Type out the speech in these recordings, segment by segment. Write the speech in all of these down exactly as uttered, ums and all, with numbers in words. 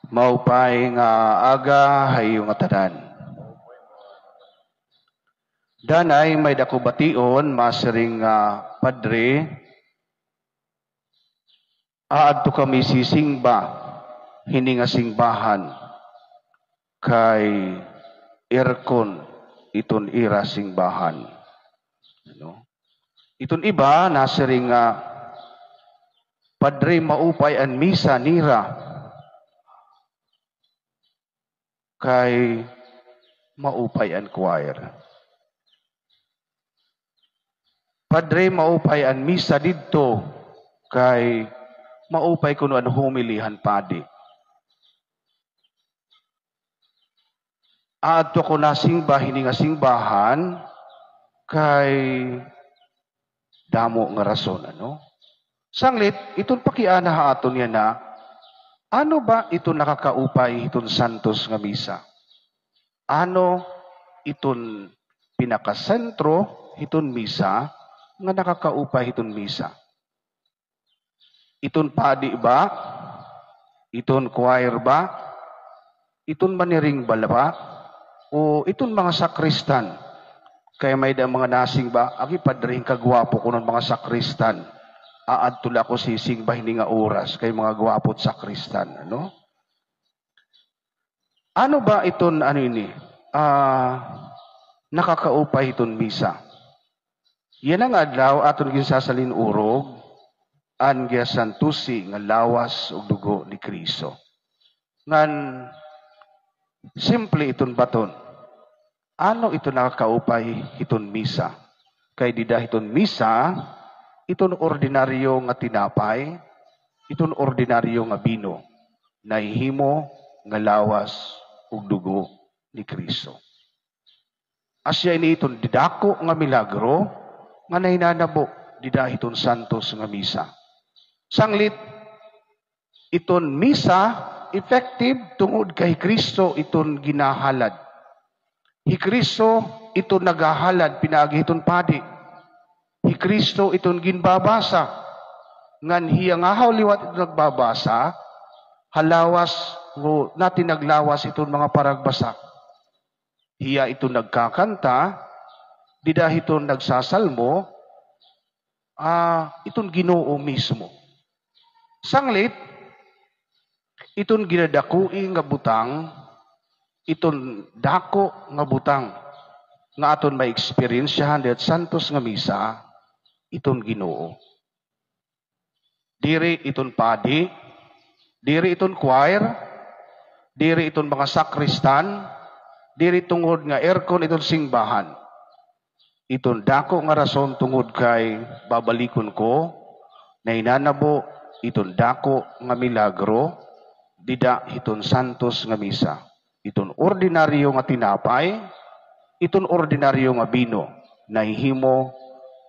Maupay nga aga ha iyo ngatanan. Danay may-ada ko bation, masiring nga padre, aadto kami sisingba hini nga singbahan kay aircon iton ira singbahan. Ano? Iton iba, nasiring nga, "Padre, maupay an misa nira." Kay maupay an choir. "Padre, maupay an misa didto, kay maupay kuno an homily han padi." Aadto ako nasingba hini nga singbahan, kay damo nga rason, ano? Sanglit, iton pakiana ha aton yana, ano ba iton nakakaupay hiton santos nga misa? Ano iton pinakasentro hiton misa nga nakakaupay hiton misa? Iton padi ba? Iton choir ba? Iton maniring ba, o iton mga sakristan? Kay may-ada mga nasingba, "Agi, padre, hin kagwapo kuno hin mga sakristan. Aadto la ako sisingba hini nga oras kay mga gwapo it sakristan," ano? Ano ba iton, ano ini, ah, nakakaupay hiton misa? Yana nga adlaw aton ginsasalin-urog an giyasantusi nga lawas ug dugo ni Cristo. Ngan simple iton baton. Ano iton nakakaupay hiton misa? Kay dida hiton misa, iton ordinaryo nga tinapay, iton ordinaryo nga bino, nahihimo nga lawas ug dugo ni Cristo. Asya ini iton didako nga milagro nga nahinanabo dida hiton santos nga misa. Sanglit, iton misa effective tungod kay hi Cristo iton ginahalad. Hi Cristo iton naghahalad pinaagi hiton padi. Hi Cristo iton ginbabasa. Ngan hiya ngahaw liwat iton nagbabasa, ha lawas, o natinaglawas iton mga paragbasa. Hiya iton nagkakanta, dida hiton nagsasalmo, ah, iton Ginoo mismo. Sanglit, iton ginadakoi nga butang, iton dako nga butang, nga aton maeksperiensyahan dida ha santos nga misa, iton Ginoo. Diri iton padi, diri iton choir, diri iton mga sakristan, diri tungod nga aircon iton singbahan. Iton dako nga rason tungod kay, babalikon ko, nahinanabo iton dako nga milagro dida hiton santos nga misa. Iton ordinaryo nga tinapay, iton ordinaryo nga bino, nahihimo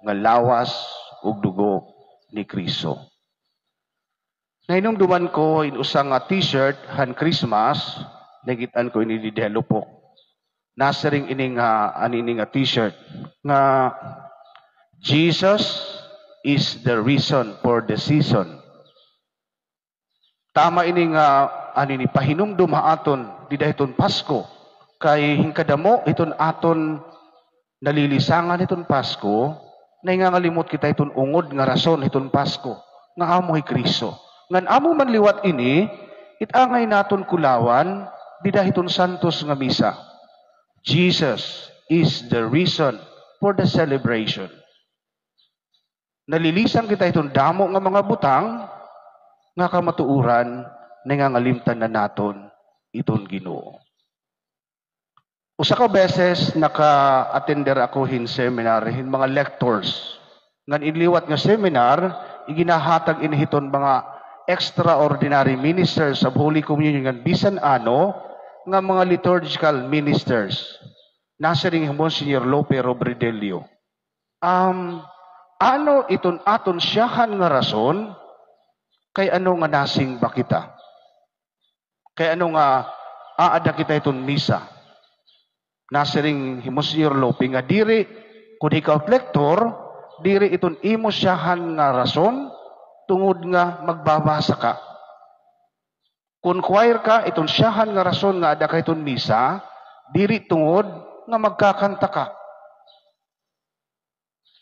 nga lawas ug dugo ni Cristo. Nahinumduman ko in usa nga T-shirt han Christmas, nakit-an ko ini didi ha Lupok. Nasiring ini nga, ano ini nga T-shirt, nga, "Jesus is the reason for the season." Tama ini nga, ano ini, pahinumdom ha aton dida hiton Pasko. Kay hin kadamo hiton aton nalilisangan hiton Pasko, nahingangalimot kita hiton ungod nga rason hiton Pasko, nga amo hi Cristo. Ngan amo man liwat ini it angay naton kulawan dida hiton santos nga misa. Jesus is the reason for the celebration. Nalilisang kita hiton damo nga mga butang, nga kamatuoran, nahingangalimtan na naton iton Ginoo. Usa ka beses naka-attender ako hin seminar hin mga lectors. Ngan in liwat nga seminar, iginahatag ini hiton mga extraordinary ministers of Holy Communion ngan bisan ano nga mga liturgical ministers. Nasiring hi Monsignor Lope Robredello, um, ano iton aton siyahan nga rason kay ano nga nasingba kita? Kay ano nga aada kita hiton misa? Nasiring hi Monsignor Lope nga diri, kon ikaw it lektor, diri iton imo siyahan nga rason tungod nga magbabasa ka. Kun choir ka, iton syahan nga rason nga aada ka hiton misa, diri tungod nga magkakanta ka.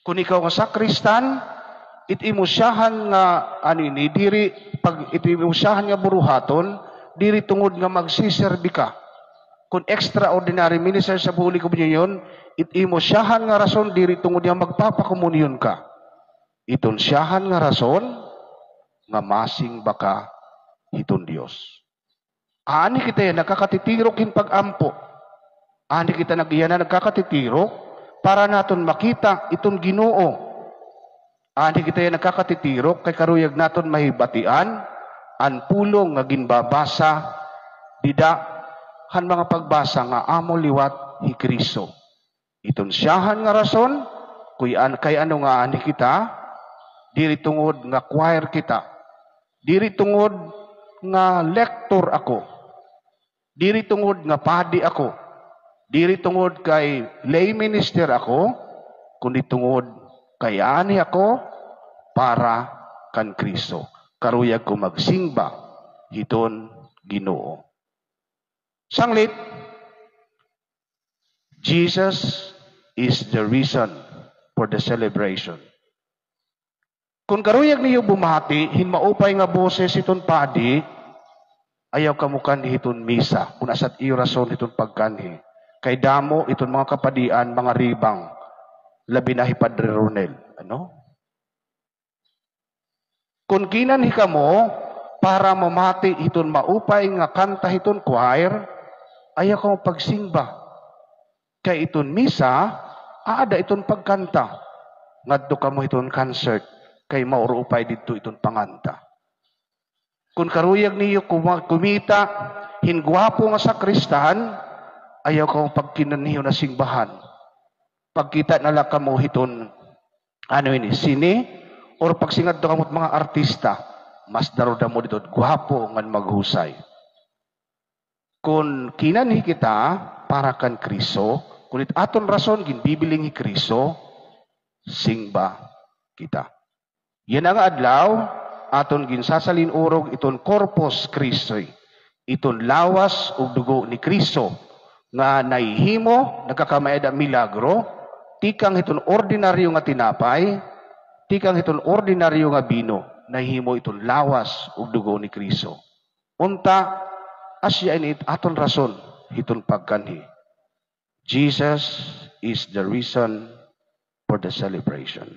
Kun ikaw nga sakristan, it imo syahan nga, ano ini, diri, pag, it imo syahan nga buruhaton, diri tungod nga magsiserbi ka. Kun extraordinary minister sa Holy Communion, it imo syahan nga rason, diri tungod nga magpapakomunyon ka. Iton syahan nga rason, nga masingba ka hiton Dios. Ani kita yana nagkakatitirok hin pag-ampo. Ani kita yana nagkakatitirok para naton makita iton Ginoo. Ani kita yana nagkakatitirok kay karuyag naton mahibatian an pulong nga ginbabasa dida han mga pagbasa nga amo liwat hi Cristo. Iton syahan nga rason, kuy an-, kay ano nga ani kita, diri tungod nga choir kita, diri tungod nga lektor ako, diri tungod nga padi ako, diri tungod kay lay minister ako, kundi tungod kay ani ako para kan Cristo. Karuyag ko magsingba hiton Ginoo. Sanglit, Jesus is the reason for the celebration. Kun karuyag niyo bumati hin maupay nga boses hiton padi, ayaw kamo kanhi hiton misa, kun asya it iyo rason hiton pagkanhi. Kay damo iton mga kapadian, mga ribang, labi na hi Padre Ronel. Ano? Kun kinanhi kamo para mamati hiton maupay nga kanta hiton choir, ayaw kamo pagsingba. Kay iton misa, aada iton pagkanta. Ngadto kamo hiton concert, kay mauupay didto iton panganta. Kun karuyag niyo kuma-, kumita hin gwapo nga sakristan, ayaw kamo pagkinanhi hiton singbahan. Pagkita na la kamo hiton, ano ini, sine, or pagsingadto kamo hit mga artista, mas darudamo didto, gwapo ngan maghusay. Kun kinanhi kita para kan Cristo, kun it aton rason ginbibiling hi Cristo, singba kita. Yana nga adlaw, aton ginsasalin-urog iton Corpus Christi, iton lawas ug dugo ni Cristo, nga nahihimo, nagkakamay-ada milagro, tikang hiton ordinaryo nga tinapay, tikang hiton ordinaryo nga bino, nahihimo iton lawas ug dugo ni Cristo. Unta, asya ini it aton rason hiton pagkanhi. Jesus is the reason for the celebration.